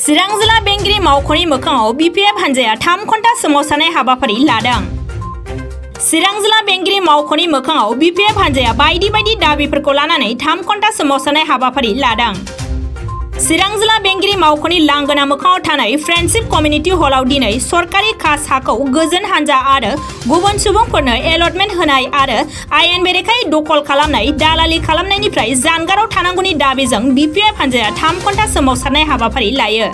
चिरां जिल्ला बेंगिरि मावख'नि मोखाङाव BPF हान्जाया 3 घन्टा सोमावसारनाय हाबाफारि लादों। चिरां जिल्ला बेंगिरि मावख'नि मोखाङाव BPF हान्जाया बायदि दाबिफोरखौ लानानै 3 घन्टा सोमावसारनाय हाबाफारि लादों। चिरां जिल्ला बेंगिरि मावख'नि लांगोना मोखाङाव थानाय फ्रेन्डशिप कमिउनिटि हलाव दिनै सरकारि खास हाखौ गोजोन हान्जा आरो गुबुन सुबुंफोरनो एलटमेन्ट होनाय आरो आयेन बेरेखायै दखल खालामनाय दालालि खालामनायनिफ्राय जानगाराव थानांगौनि दाबिजों BPF हान्जाया 3 घन्टा सोमावसारनाय हाबाफारि लायो।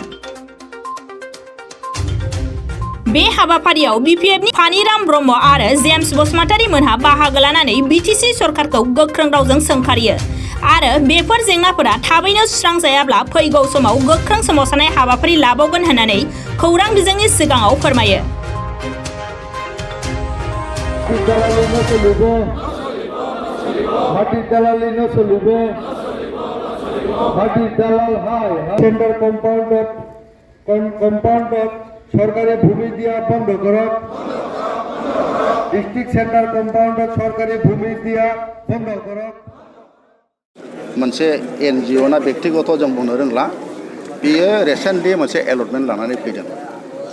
बे हाबाफारियाव BPFनि फानिराम ब्रह्म आरो जेम्स बसुमतारी मोनहा बाहागो लानानै BTC सरकारखौ गोख्रों रावजों सोंखारियो आरो बेफोर जेंनाफोरा थाबैनो सुस्रांजायाब्ला फैगौ समाव गोख्रों सोमावसारनाय हाबाफारि लाबावगोन होननानै खौरां बिजोंनि सिगाङाव फोरमायो। সরকারি ভূমি দিয়া বন্ধ করক, ডিস্ট্রিক্ট সেন্টার কম্পাউন্ডত সরকারি ভূমি দিয়া বন্ধ করক। मोनसे NGO ना व्यक्तिगत जों बुंनो रोंला, बेयो रिसेन्टलि मोनसे एलटमेन्ट लानानै फैदों।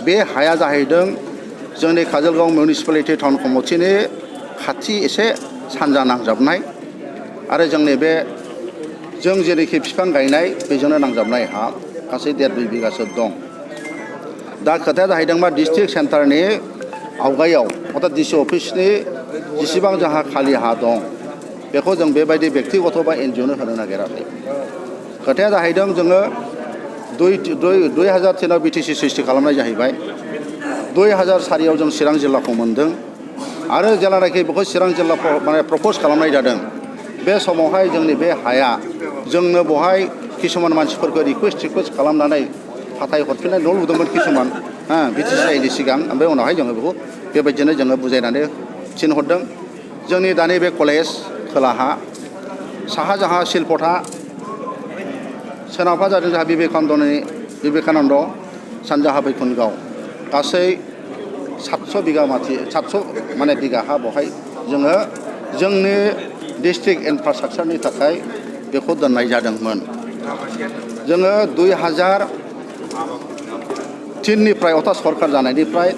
बे हाया जाहैदों जोंनि काजलगाव मिउनिसिपालिटि टाउन कमिटिनि खाथि एसे सानजा नांजाबनाय आरो जोंनि बे जों जेरैखि बिफां गायनाय बेजोंनो नांजाबनाय हा गासै 1.5 बिगासो दं। दा खोथाया जाहैदों मा डिस्ट्रिक्ट सेन्टारनि आवगायाव अर्थात DC अफिसनि जेसेबां जोंहा खालि हा दं बेखौ जों बेबायदि व्यक्तिगत बा NGOनो होनो नागिराखै। खोथाया जाहैदों जोङो 2003आव BTC सृष्टि खालामनाय जाहैबाय। 2004आव जों चिरां जिल्लाखौ मोनदों आरो जेब्लानाखि बेखौ चिरां जिल्लाखौ प्रप'ज खालामनाय जादों बे समावहाय जोंनि बे हाया जोंनो बहाय किसुमान मानसिफोरखौ रिकुवेस्ट खालामनानै फाथाय हरफिननाय न' लुदोंमोन किसुमान BTC जायैनि सिगां। ओमफ्राय उनावहाय जोङो बेखौ बेबायदिनो जोङो बुजायनानै थिनहरदों। जोंनि दानि बे कलेज खोलाहा, साहा जाहा शिलपथा, सोनाबहा जादों जोंहा विवेकानन्द, सानजाहा बैकुन्ठगाव, गासै 700 बिगा माथि 700 बिगा हा बहाय जोङो जोंनि डिस्ट्रिक्ट इनफ्रास्ट्राक्चारनि थाखाय बेखौ दोननाय जादोंमोन। जोङो 2003निफ्राय अर्थात सरकार जानायनिफ्राय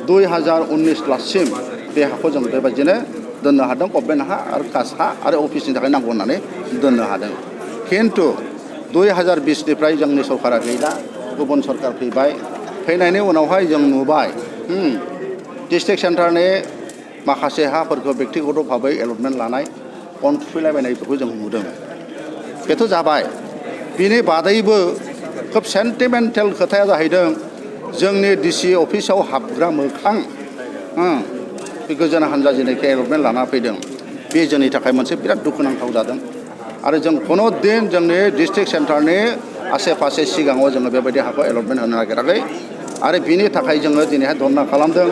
2019 लासिम बे हाखौ जों बेबायदिनो दोननो हादों। गभर्नमेन्ट हा आरो कास हा आरो अफिसनि थाखाय नांगौ होननानै दोननो हादों। खिन्थु 2020निफ्राय जोंनि सरकारा गैला, गुबुन सरकार फैबाय। फैनायनि उनावहाय जों नुबाय डिस्ट्रिक्ट सेन्टारनि माखासे हाफोरखौ व्यक्तिगत भाबै एलटमेन्ट लानाय, अनफुफैलायबायनायफोरखौ जों नुदों। बेथ' जाबाय। बिनि बादैबो खोब सेन्टिमेन्टेल खोथाया जाहैदों जोंनि DC अफिसाव हाबग्रा मोखां बे गोजोन हान्जा जेनोखि एलटमेन्ट लाना फैदों बे जोंनि थाखाय मोनसे बिराद दुखुनांथाव जादों। आरो जों खुनु दिन जोंनि डिस्ट्रिक्ट सेन्टारनि आसे फासे सिगाङाव जोङो बेबायदि हाखौ एलटमेन्ट होनो नागिराखै आरो बिनि थाखाय जोङो दिनैहाय धरना खालामदों।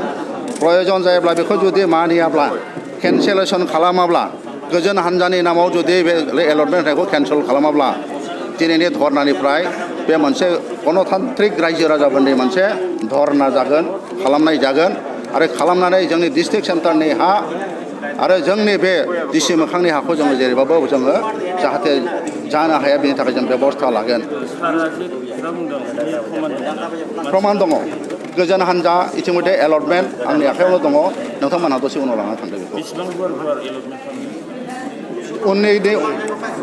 प्रयजन जायोब्ला बेखौ जुदि मानियाब्ला, केन्सेलेसन खालामाब्ला, गोजोन हान्जानि नामाव जुदि बे एलटमेन्ट होनायखौ केन्सेल खालामाब्ला दिनैनि धरनानिफ्राय बे मोनसे गणतान्त्रिक रायजो राजाफोरनि मोनसे धरना जागोन, खालामनाय जागोन आरो खालामनानै जोंनि डिस्ट्रिक्ट सेन्टारनि हा आरो जोंनि बे DC मोखांनि हाखौ जोङो जेरैबाबो जोङो जाहाथे जानो हाया बेनि थाखाय जों बेबस्था लागोन। प्रमान दङ। गोजोन हान्जा इतिमধ্যে एलटमेन्ट आंनि आखायावनो दङ। नोंथांमोनहा दसे उनाव लाना थांदो बेखौ। उननि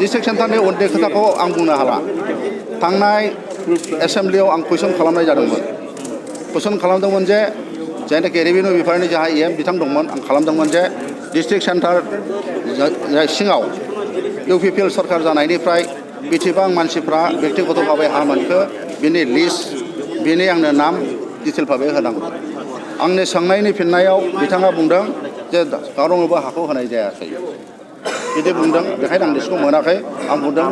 डिस्ट्रिक्ट सेन्टारनि उननि खोथाखौ आं बुंनो हाला। थांनाय एसेम्ब्लियाव आं कुइसन खालामनाय जादोंमोन। कुइसन खालामदोंमोन जे जायनाखि रेभिनिउ बिफाननि जाहा EM बिथां दंमोन, आं खालामदोंमोन जे डिस्ट्रिक्ट सेन्टार सिङाव UPPL सरकार जानायनिफ्राय बेसेबां मानसिफ्रा व्यक्तिगत भाबै हा मोनखो बिनि लिस्ट, बिनि आंनो नाम डिटेल भाबै होनांगौ। आंनि सोंनायनि फिननायाव बिथाङा बुंदों जे गावनोबो हाखौ होनाय जायाखै बिदि बुंदों। बेखायनो आं लिस्टखौ मोनाखै। आं बुंदों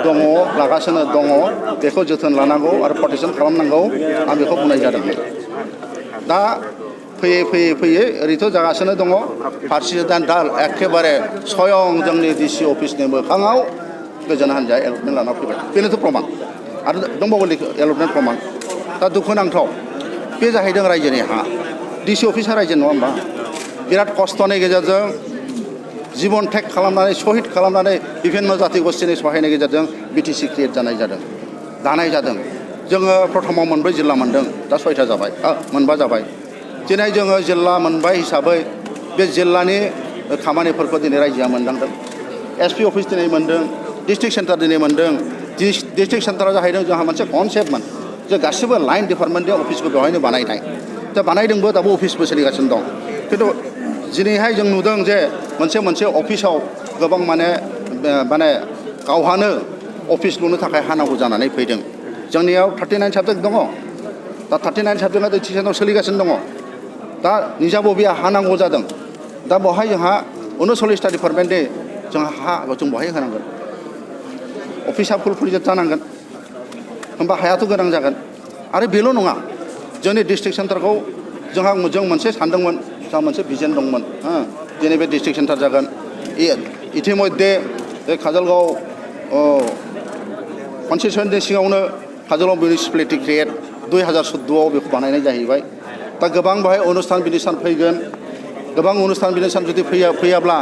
दङ, लागासिनो दङ, बेखौ जोथोन लानांगौ आरो प्रटेकसन खालामनांगौ, आं बेखौ बुंनाय जादोंमोन। दा फैयै ओरैथ' जागासिनो दङ। फारसेथिं दा एखेबारे स्वयं जोंनि DC अफिसनि मोखाङाव गोजोन हान्जाया एलटमेन्ट लाना फैबाय। बेनोथ' प्रमान आरो दंबावो एलटमेन्ट प्रमान। दा दुखुनांथाव बे जाहैदों रायजोनि हा। DC अफिसा रायजो नङा होमबा? बिराद खस्थ'नि गेजेरजों जीवन टेक खालामनानै शहीद खालामनानै विभिन्न जाति गोष्ठीनि सहायनि गेजेरजों BTC क्रिएट जानाय जादों, दानाय जादों। जोङो प्रथमाव मोनब्रै जिल्ला मोनदों दा 6टा जाबाय मोनबा जाबाय दिनै जोङो जिल्ला मोनबाय हिसाबै बे जिल्लानि खामानिफोरखौ दिनै रायजोआ मोनदांदों एसपि अफिस दिनै मोनदों डिस्ट्रिक्ट सेन्टार दिनै मोनदों डिस्ट्रिक्ट सेन्टाराव जाहैदों जोंहा मोनसे कनसेप्टमोन जे गासिबो लाइन डिपार्टमेन्टनि अफिसखौ बेवहायनो बानायनाय दा बानायदोंबो दाबो अफिसबो सोलिगासिनो दं खिन्थु दिनैहाय जों नुदों जे मोनसे अफिसाव गोबां माने गावहानो अफिस लुनो थाखाय हा नांगौ जानानै फैदों जोंनियाव 39 साबजेक्ट दङ दा 39 साबजेक्टआ डिस्ट्रिक्ट सोलिगासिनो दङ दा निजा बबेया हा नांगौ जादों दा बेवहाय जोंहा 39टा डिपार्टमेन्टनि जोंहा हा जों बेवहाय होनांगोन अफिसा फुलफिल जानांगोन होमबा हायाथ' गोनां जागोन आरो बेल' नङा जोंनि डिस्ट्रिक्ट सेन्टारखौ जों मोनसे सानदोंमोन जोंहा मोनसे भिजन दंमोन दिनै बे डिस्ट्रिक्ट सेन्टार जागोन इतिमध्ये बे काजलगाव कनस्टिटिउन्सिनि सिङावनो काजलगाव मिउनिसिपेलिटि क्रिएट 2014आव बेखौ बानायनाय जाहैबाय दा गोबां बेहाय अनुस्थान बिनिस्थान फैगोन गोबां अनुस्थान बिनिस्थान जुदि फैयाब्ला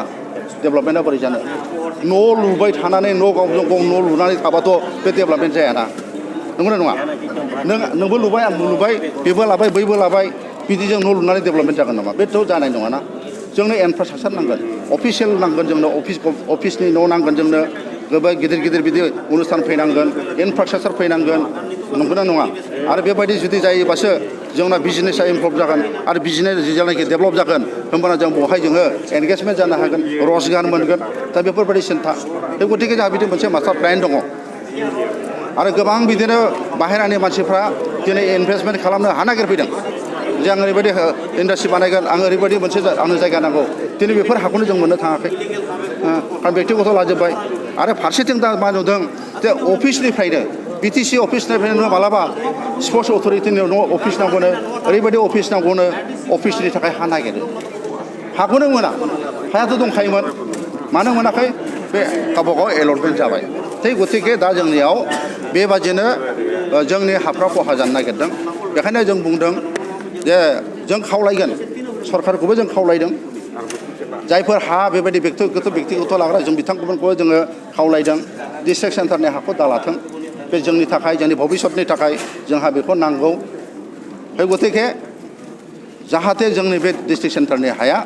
डेभेलपमेन्टआ बोरै जानो न' लुबाय थानानै गावजों गाव न' लुनानै थाबाथ' बे डेभेलपमेन्ट जायाना नंगौना नङा नोंबो लुबाय आंबो लुबाय बेबो लाबाय बैबो लाबाय बिदिजों न' लुनानै डेभेलपमेन्ट जागोन नामा बेथ' जानाय नङाना जोंनो इनफ्रास्ट्राक्चार नांगोन अफिसियेल नांगोन जोंनो अफिसनि न' नांगोन जोंनो गोबां गिदिर बिदि अनुस्थान फैनांगोन इनफ्रास्ट्राक्चार फैनांगोन नंगौना नङा आरो बेबायदि जुदि जायोबासो जोंना बिजनेसआ इमप्रुभ जागोन आरो बिजनेस जेब्लानाखि डेभेलप जागोन होमबाना जों बेवहाय जोङो एंगेजमेन्ट जानो हागोन रजगार मोनगोन दा बेफोरबायदि सिन्था बे गतिके जोंहा बिदि मोनसे मास्टार प्लेन दङ आरो गोबां बिदिनो बाहेरानि मानसिफ्रा दिनै इनभेस्टमेन्ट खालामनो हा नागिरफैदों जे आं ओरैबायदि इन्डास्ट्रि बानायगोन आं ओरैबायदि मोनसे आंनो जायगा नांगौ दिनै बेफोर हाखौनो जों मोननो थाङाखै आं बेक्तिगत लाजोब्बाय आरो फारसेथिं दा मा नुदों जे अफिसनिफ्रायनो बिटिसि अफिसनिफ्रायनो मालाबा स्पर्ट्स अथ'रिटिनि अफिस नांगौनो ओरैबायदि अफिस नांगौनो अफिसनि थाखाय हा नागिरो हाखौनो मोना हायाथ' दंखायोमोन मानो मोनाखै बे गावबागाव एलटमेन्ट जाबाय थिग गतिके दा जोंनियाव बेबादिनो जोंनि हाफ्रा खहा जानो नागिरदों बेखायनो जों बुंदों जे जों खावलायगोन सरकारखौबो जों खावलायदों जायफोर हा बेबायदि बेक्तिगत लाग्रा जों बिथांमोनखौ जोङो खावलायदों डिस्ट्रिक्ट सेन्टारनि हाखौ दालाथों बे जोंनि थाखाय जोंनि भबिष्यतनि थाखाय जोंहा बेखौ नांगौ बे गतिके जाहाथे जोंनि बे डिस्ट्रिक्ट सेन्टारनि हाया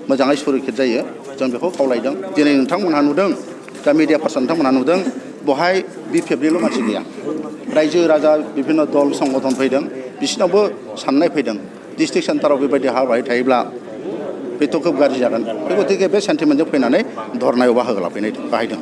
मोजाङै सुरक्षित जायो जों बेखौ खावलायदों दिनै नोंथांमोनहा नुदों दा मिडिया पार्सन नोंथांमोनहा नुदों बेवहाय बिपिएफनिल' मानसि गैया रायजो राजा बिभिन्न दल संगठन फैदों बिसिनावबो साननाय फैदों डिस्ट्रिक्ट सेन्टाराव बेबायदि हा बाहाय थायोब्ला बेथ' खोब गाज्रि जागोन बे गतिके बे सेन्टिमेन्टजों फैनानै धरनायाव बाहागो लाफैनाय बाहायदों